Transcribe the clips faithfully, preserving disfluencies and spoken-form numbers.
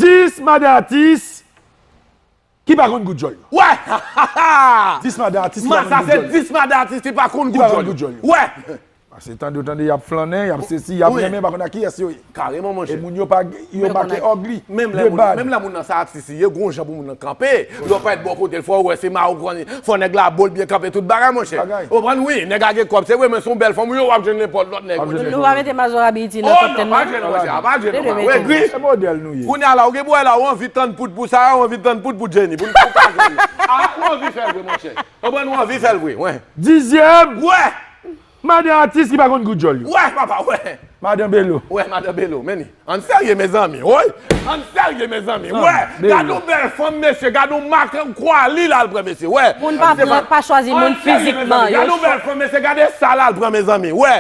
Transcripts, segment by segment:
Dis madan atis ki pa konn gout djòl yo. Wè! Dis madan atis ki pa konn gout djòl yo. Dis madan atis ki pa konn gout djòl yo. Wè! Paske tande w tande y ap flannen, y ap sesi, y ap renmen, pa konn ak kiyès yo ye. Kareman, monchè. E moun yo pa, yo make ugly de bad. Menm lè moun nan se atis li ye, gon jan pou moun nan kanpe. Lè w parèt bò kote l, fò w wè se mawon, fò nèg la bo l byen kanpe tout bagay, monchè. Ou konprann, wi, nèg la gen kòb, se vre, men se yon bèl fanm, wi, w ap jwenn nenpòt lòt nèg, monchè. Nou pa mete Mazora Beauty nan top ten non. Pa jwenn, monchè, pa jwenn, monchè. Wè, gri. Se modèl nou ye. Kounye a la, ou gen bwè la, ou anvi tann poud pou sa, ou anvi tann poud pou Jenny, pou n pou ka jwenn. A, ou anvi fè l vre, monchè. Ou konprann, ou anvi fè l vre, wè. Dizyèm. Wè. Madan atis ki pa konn gout djòl yo. Wè, papa, wè. Madan Belo. Wè, madan Belo, men li. Ann serye, mezanmi, woy. Ann serye, mezanmi, wè. Gade yon bèl fanm, mesye. Gade yon makan kwali l al pran, mesye, wè. Moun pa, pa chwazi moun fizikman. Gade yon bèl fanm, mesye. Gade sa l al pran, mezanmi, wè.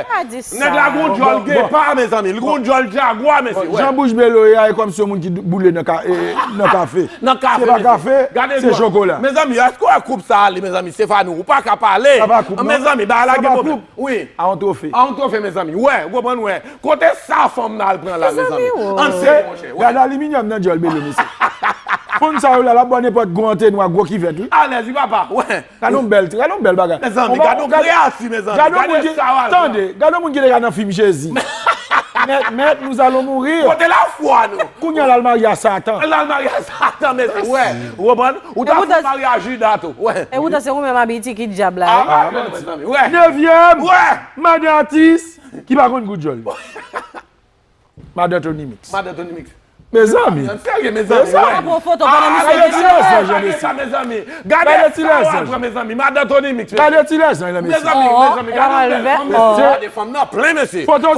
Nèg la gon djòl gepa, mezanmi. Li gon djòl jagwa, mesye, wè. Jan bouch Belo ye a, e kòmsi yon moun ki boule nan ka-, e, nan kafe. Nan kafe, mesye. Se pa kafe, se chokola. Mezanmi, èske w wè koup sa ale, mezanmi? Stefani, ou pa ka pale. Sa pa koup, non. Mezanmi, bagay la gen pwoblèm. Wi. A yon twofe. A yon twofe, mezanmi. Wè, ou konprann, wè. Kote sa fanm nan al pran la, mezanmi? Ann serye, monchè, wè. Gade aliminyòm nan djòl Belo, mesye. Fanm sa yo la, l ap bwè nenpòt gwo antenwa, gwo kivèt, wi. Alèz, wi, papa, wè. Gade yon bèl, gade yon bèl bagay. Mezanmi, gade yon kreyati, mezanmi. Gade yon moun ki, tande, gade yon moun ki te ka nan fim Jezi. Mèt, mèt, nous allons mourir. Kote lafwa nou? Kounye a l al marye a Satan. L al marye a Satan, mesye, wè. Ou konprann? Ou ta fout marye a Jida tou. Wè. E poutan se ou menm Abiti ki dyab la, wi. A, mezanmi, wè. Nevyèm. Wè. Madan atis ki pa konn gout djòl yo. Madan Tony Mix. Madan Tony Mix. Mezanmi. Ann serye, mezanmi, wè. Pran foto pandan misye gen cheve. Gade ti lèzanj, mesye. Gade ti lèzanj. Mezanmi, madan Tony Mix, mesye. Gade ti lèzanj la, mesye. Mezanmi, mezanmi, gade yon bèl fanm, mesye. Gade fanm nan plen, mesye. Foto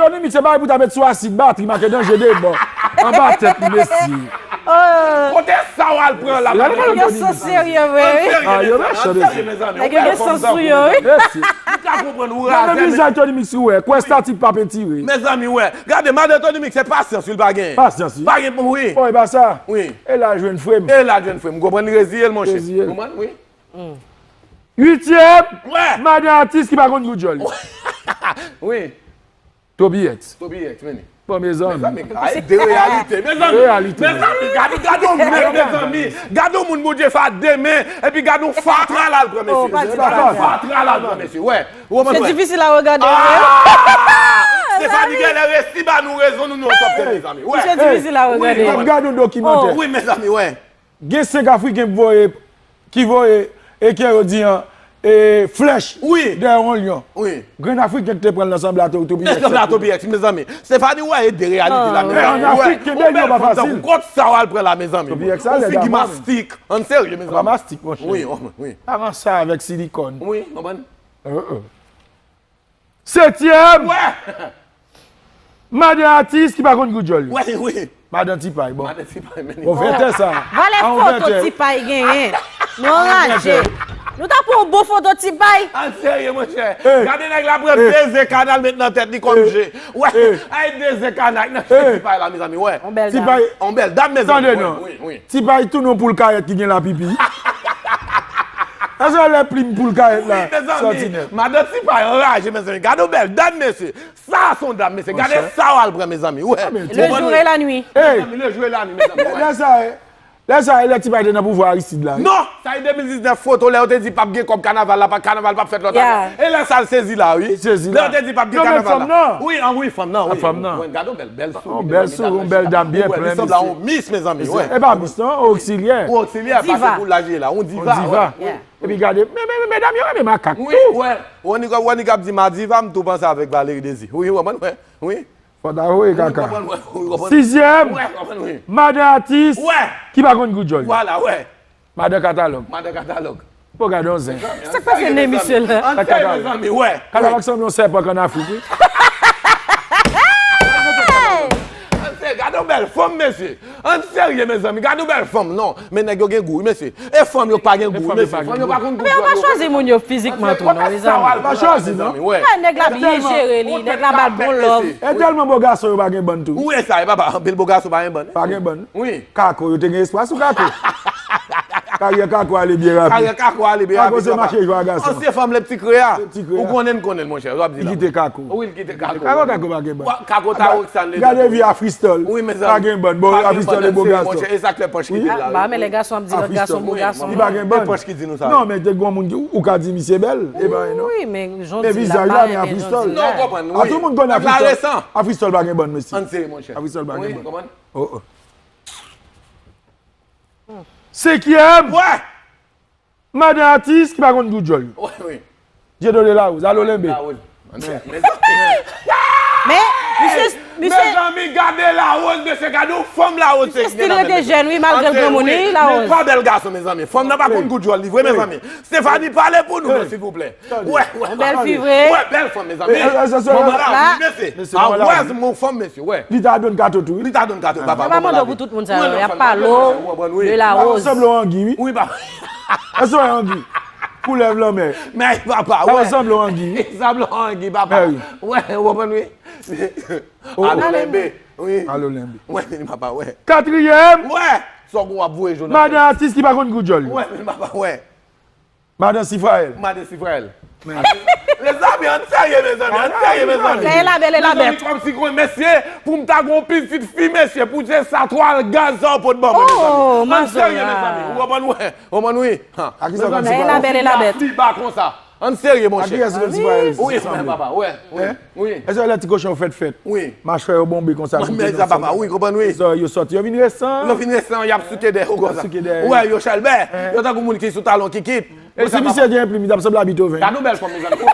Tony Mix se bagay pou ta met sou asid batri, make danje de bò. Anba tèt, mesye. Kote sa w al pran la? Nèg yo so serye vre, wi. Ann serye, mezanmi. Nèg yo gen sans sou yo, wi. Ou ka konprann, ou raze. Gade vizaj Tony Mix ou wè, kwè estati pa pentire. Mezanmi, wè. Gade, madan Tony Mix, se pasyans, wi, l pa gen. Pasyans, wi. Pa gen, wi. Bon, e pa sa. Wi. E la jwenn frè m. E la jwenn frè m. Ou konprann, li reziye l, monchè. Reziye l. Ou konprann, wi. Uityèm. Wè. Madan atis ki pa konn gout djòl yo. Wi. Toby X. Toby X, men li. Bon, mezanmi. Mezanmi, ay, de reyalite. Mezanmi, mezanmi, gade, gade yon nèg, mezanmi. Gade yon moun Bondye fè a de men, epi gade yon fatra l al pran, mesye. Fatra l al pran, mesye. Wè. Ou konprann? Se difisil a regade, wi. Stefani genlè resi ba nou rezon, nou, nou top ten, mezanmi. Wè. Se difisil a regade. Wi, m ap gade yon dokimantè. Wi, mezanmi, wè. Gen senk Afriken ki voye, ki voye, e ke yo di an, e, flèch dèyè yon lyon. Wi. Grenn Afriken ki te pran l nan sanble a Toby X. Nan sanble a Toby X, mezanmi. Stefani, wè, e de reyalite la, mezanmi. Ann Afrik, kenbe lyon pa fasil. Kot sa w al pran la, mezanmi? Toby X, sa lèd a mò. Figi mastik. Ann serye, mezanmi. Pa mastik, monchè. Wi, wi. Avan sa avèk silikòn. Wi, konprann. Setyèm. Wè. Madan atis ki pa konn gout djòl yo. Wè, wi. Madan Tipay, bon. Madan Tipay, men li. Bon, vètè sa. Valè foto Tipay genyen. Nou anraje. Nou ta pran yon bon foto Tipay. Ann serye, monchè. Gade nèg la pran de ze kanal met nan tèt li kòm je. Wè, ay de ze kanal nan je Tipay la, mezanmi, wè. On bèl dam. Tipay. On bèl dam, mezanmi. Tande non. Wi, wi. Tipay tou non poul kayèt ki gen lapipi. Sa se lè plim poul kayèt la sòti nèt. Madan Tipay anraje, mezanmi. Gade yon bèl dam, mesye. Sa se yon dam, mesye. Gade sa w al pran, mezanmi. Wè. Le jour et la nuit. Mezanmi, le jour et la nuit, mezanmi. Lè sa, lè sa, lè Tipay te nan pouvwa Aristide la, wi. Non, sa e de mil diznèf foto lè yo te di p ap gen kòb kanaval la, pa kanaval p ap fèt lòt ane. E lè sa l sezi la, wi. Lè yo te di p ap gen kanaval la. Wi, an wi, fanm nan, wi. Fanm nan. Gade yon bèl, bèl souri. Yon bèl souri, yon bèl dam byen plen, mesye. Li sanble a yon mis, mezanmi, wè. E pa mis, non, oksilyè. Yon oksilyè, pase pou laj li la, yon diva. Yon diva. Epi gade, men, men, men, medam yo renmen makak tou. Wi, wè. Wanika, Wanika ap di Madiva, m tou panse avèk Valery Désir. Wi, w konprann, wè. Wi. Fò ta voye kaka. Wi, w konprann, wè. Wi, w konprann. Sizyèm, wè, w konprann, wi. Madan atis ki pa konn gout djòl yo. Vwala, wè. Madan Katalòg. Madan Katalòg. Bon, gade yon zen. Sa k pase nan emisyon la? Ann serye, mezanmi, wè. Katalòg sanble yon sèpan k ann Afrik, wi. Ann serye, gade yon bèl fanm, mesye. Ann serye, mezanmi, gade yon bèl fanm, non. Men nèg yo gen gou, wi, mesye. E fanm yo k pa gen gou, mesye. Fanm yo pa konn gou. Men yo pa chwazi moun yo fizikman tou, non, mezanmi. Pa chwazi, non. Nèg la byen jere li, nèg la ba l bon love. E tèlman bo gason yo pa gen bann tou. Wi, e sa, e papa, anpil bo gason pa gen bann. Pa gen bann. Wi. Kako, yo te gen espwa sou Kako. Karyè Kako ale byen rapid. Karyè Kako ale byen rapid. Kako se mache jwa gason. Ansyen fanm lè ti kre a. Ou konnen, konnen, monchè. W ap di la. Li kite Kako. Wi, li kite Kako. Kako, Kako pa gen bann. Kako ta Roxane. Gade vi a Fristol. Wi, mezanmi. Pa gen bann. Bon, a Fristol e bo gason. E sa k fè panch kite la. Ba, men lè gason ap di lòt gason bo gason. Li pa gen bann. E panch ki di nou sa. Non, men te gon moun ki, ou ka di misye bèl. E pa non. Wi, men jan di la pa renmen jan di la. Non, ou konprann, wi. A tout moun konn a Fristol. A Fristol pa gen bann, mesye. Ann serye, monchè. A Fristol pa gen bann. Oh, oh. Senkyèm. Wè. Madan atis ki pa konn gou djòl yo. Wè, wi. Dieudonné Larose, alo Lenbe. Larose. Men, misye, misye. Mezanmi, gade Larose, mesye, gade yon fanm Larose. Misye stil rete jèn, wi, malgre l granmoun, wi, Larose. Men twa bèl gason, mezanmi. Fanm nan pa konn gou djòl li vre, mezanmi. Stephanie, pale pou nou, non, silvouplè. Wè, wè. Yon bèl fi vre. Wè, bèl fanm, mezanmi. Manman la, wi, mesye. A wè, yon fanm, mesye, wè. Li ta donn kato tou, wi. Li ta donn kato, papa. Manman la, wi. Yo pa mande w pou tout moun sa yo, y ap pale w de Larose. Sanble yon angi, wi. Wi, papa. Èske w wè angi? Koulèv lanmè. Men papa, wè. Sa sanble yon angi, wi. Sanble yon angi, papa. Wè, ou konprann, wi. Alo Lenbe. Wi. Alo Lenbe. Wè, men papa, wè. Katriyèm. Wè. Sa w ap voye jodi a. Madan atis ki pa konn gou djòl. Wè, men papa, wè. Madan Sifraèl. Madan Sifraèl. Mezanmi, ann serye, mezanmi, ann serye, mezanmi. Lè e labèl, e labèl. Mezanmi, kòmsi kon mesye, pou m ta gon pitit fi, mesye, pou se sa twal gaz sa w pot ban mwen, mezanmi. Ann serye, mezanmi. Ou konprann, wè. Ou konprann, wi. Lè e labèl, e labèl. Pi ba konsa. Ann serye, monchè. Wi, men papa, wè, wi, wi. Èske lè ti kochon yo fèt fèt? Wi. Machwè yo bonbe konsa. Mwen, men sa, papa, wi, konprann, wi. Yo sòti, yo vin resan. Yo vin resan, y ap souke dèyè yo konsa. Wè, yo chèlbè. Yo tankou moun ki sou talon kikit. E si misye te gen plim, li t ap sanble a Beethoven. Gade yon bèl fanm, mezanmi.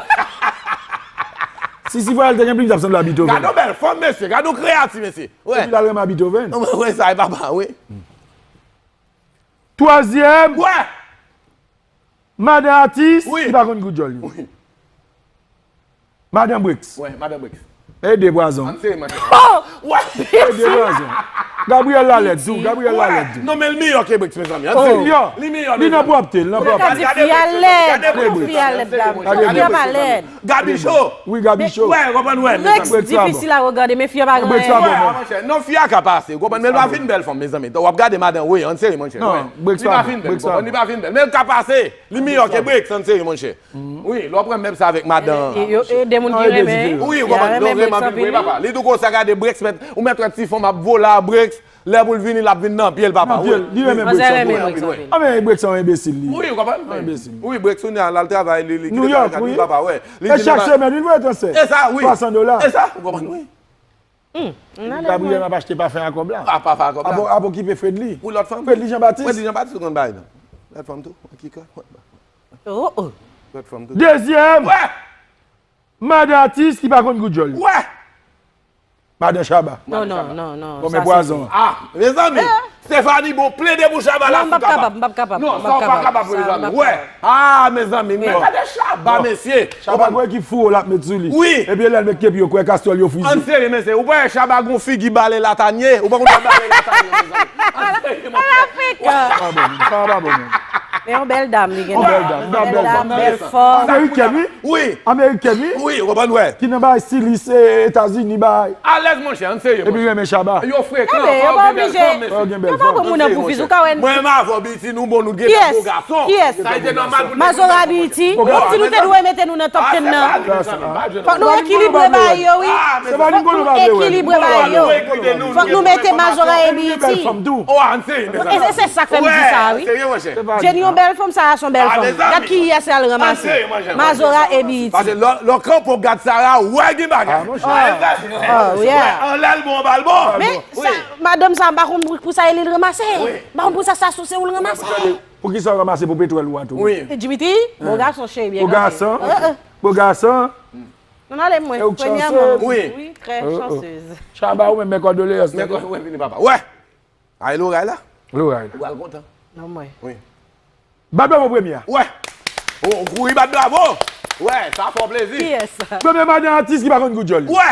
Si Sifraèl te gen plim, li t ap sanble a Beethoven. Gade yon bèl fanm, mesye. Gade yon kreyati, mesye. Wè. Epi l al renmen a Beethoven. Wè, sa e papa, wi. Twazyèm. Wè. Madan atis ki pa konn gou djòl li. Wi. Madan Brix. Wè, madan Brix. E de pwazon. Ann serye, monchè. Oh! Wè. E de pwazon. Gabriel Lalèd tou, Gabriel Lalèd tou. Non, men li miyò ke Brix, mezanmi. Ann serye. Li miyò. Li miyò, mezanmi. Li nan pwòpte, li nan pwòpte. Gade fi a lèd, gade fi a lèd, Gabriel. Fi a pa lèd. Gabi cho. Wi, Gabi cho. Wè, konprann, wè, mezanmi. Brix difisil a regade, men fi a pa gen anyen. Wè, monchè. Non, fi a ka pase, ou konprann, men l pa fin bèl fanm, mezanmi. W ap gade madan, wi, ann serye, monchè. Non, Brix pa bèl, Brix pa bèl. Li pa fin bèl, men l ka pase. Li miyò ke Brix, ann serye, monchè. Wi, lè w pran mèb sa avèk madan. E, e, e, de moun ki renmen. Wi, ou konprann, yo renmen anpil, wi, papa. Li tou konsa gade Brix, mèt, ou mèt wè ti fanm ap vole a Brix, lè pou l vini, l ap vin nan pye l, papa. Nan pye l, li renmen Brix anpil. A, men Brix se yon enbesil, li. Wi, ou konprann? Yon enbesil. Wi, Brix, kounye a, l al travay, li, li kite travay kat li, papa, wè. E chak semèn, li voye transfè. E sa, wi. Twa san dola. E sa, ou konprann, wi. Gabriel m ap achte pafen a kòb la. A, pafen a kòb la. Ap okipe Fredly. Pou lòt fanm. Fredly Jean Baptiste. Fredly Jean Baptiste, ou konn bagay, non. Lòt fanm tou, ki kò. Oh, oh. Lòt fanm tou. Dezyèm. Wè. Madan atis ki pa konn gou djòl. Wè. Madan Shabba. Non, non, non, non. Bon, men pwazon. Ah, mezanmi. Stephanie, bon, plede pou Shabba la. Non, m p ap kapab, m p ap kapab. Non, sa w pa kapab, mezanmi. Wè. Ah, mezanmi, men gade Shabba, mesye. Shabba kwè ki fouro l ap met sou li. Wi. Epi lè l met kepi yo kwè kastwòl yo frize. Ann serye, mesye. Ou pa wè Shabba gon figi bale latanye. Ou pa konn bale latanye, mezanmi. Ann serye, mesye. Sa pa bon, sa pa bon, non. Men yon bèl dam li gen. Yon bèl dam, yon bèl dam, bèl fòm. Amerikèn, wi. Wi. Amerikèn, wi. Wi, ou konprann, wè. Ki nan bay stilis, e, Etazini bay. Alèz, monchè, ann serye, monchè. Epi renmen Shabba. Yo frekan, fò w gen bèl fanm, mesye. Yo pa pran moun nan pou fiz, ou ka wè. Mwen menm avè w, Biti, nou bon, nou gen bèl bo gason. Kiyès? Sa te nòmal pou nou. Mazora Biti. Ou di nou te dwe mete nou nan top ten nan. Fòk nou ekilibre bagay yo, wi. Fòk nou ekilibre bagay yo. Fòk nou mete Mazora e Biti. Oh, ann serye, mezanmi. E se, se sa k fè m di sa, wi. Serye, monchè. Jenny, yon bèl fanm, Sarah se yon bèl fanm. Gad kiyès l al ranmase. Mazora e Biti. Paske lè, lè w kanpe w gad Sarah, ou wè gen bagay. Ah, monchè. Oh, yeah. Anlè l bon, anba l bon. Men sa, madanm sa, m pa konn pou, pou sa e li l ranmase. M pa konn pou sa, sa sou se ou l ranmase. Pou ki sa w ranmase pou petwòl ou a tou? Wi. E Jimity, bo gason cheri, byen kanpe. Bo gason? Bo gason? Non, ale mwen. Premyèman, wi, trè chansez. Shabba, ou menm, men kondoleyans. Men kò, wè, vini, papa. Wè! Ay, loray la. Loray la. Ou pral kontan. Non, mwen. Wi. Bat bravo premye a. Wè. Ou, ou kouri bat bravo. Wè, sa fè w plezi. Kiyès sa? Premye madan atis ki pa konn gou djòl li. Wè.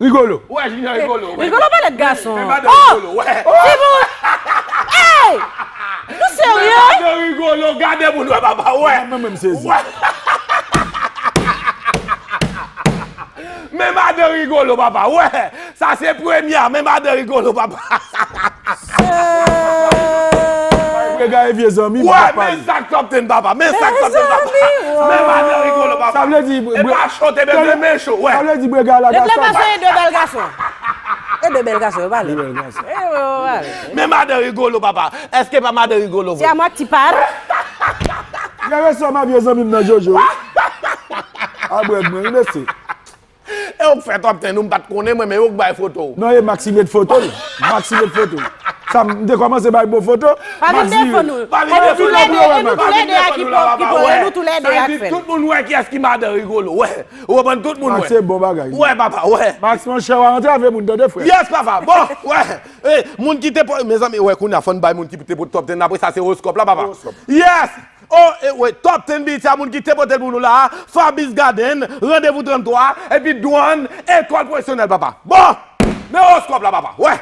Rigolo. Wè, Junior Rigolo, wè. Rigolo pa lèt gason. Men madan Rigolo, wè. Timoun! Ey! Nou serye? Men madan Rigolo, gade moun wè, papa, wè. Mwen menm sezi. Wè. Men madan Rigolo, papa, wè. Sa se premye a, men madan Rigolo, papa. Sè. Brega e vye zanmi m Wè, ap men pale. Sa k Top Ten, papa. Men sa k Top Ten, papa. Men madan Rigolo, papa. Sa vle di E pa cho te bebe, men cho. Wè. Sa vle di Brega la Leplè gason. Gason e de bèl gason. E de bèl gason, yo pale. De bèl gason. E yo pale. Men madan Rigolo, papa. Èske pa madan Rigolo Se a mwa ki par. Gade sa ma vye zanmi m nan Jojo. A brèd mwen, wi mesye. E ou k fè Top Ten, ou m pa t konnen mwen, men ou k bay foto. Non, e Maxi met foto l. Maxi met foto l. Sa m te kòmanse bay bon foto. Pa vin defann nou. Pa vin E nou defann toulède, nou, e nou toulède a ki pòv, ki pòv, e nou toulède a k fè l. Tout moun wè kiyès ki madan Rigolo, wè. Ou konprann, tout moun Max wè. Se bon bagay. Wè, papa, wè. Max monchè, w a antrave moun tande frè. Yes, papa. Bon, wè. E, moun ki te pote, mezanmi, wè, kounye a fò n bay moun ki te pote Top Ten, apre sa se oroskòp la, papa. Yes. Oh, e, wè, Top Ten Beauty a moun ki te pote l pou nou la, Fabrice Garden, Randevou tranntwa, epi Douane, Ekòl Pwofesyonèl, papa. Bon, men oroskòp la, papa. Wè.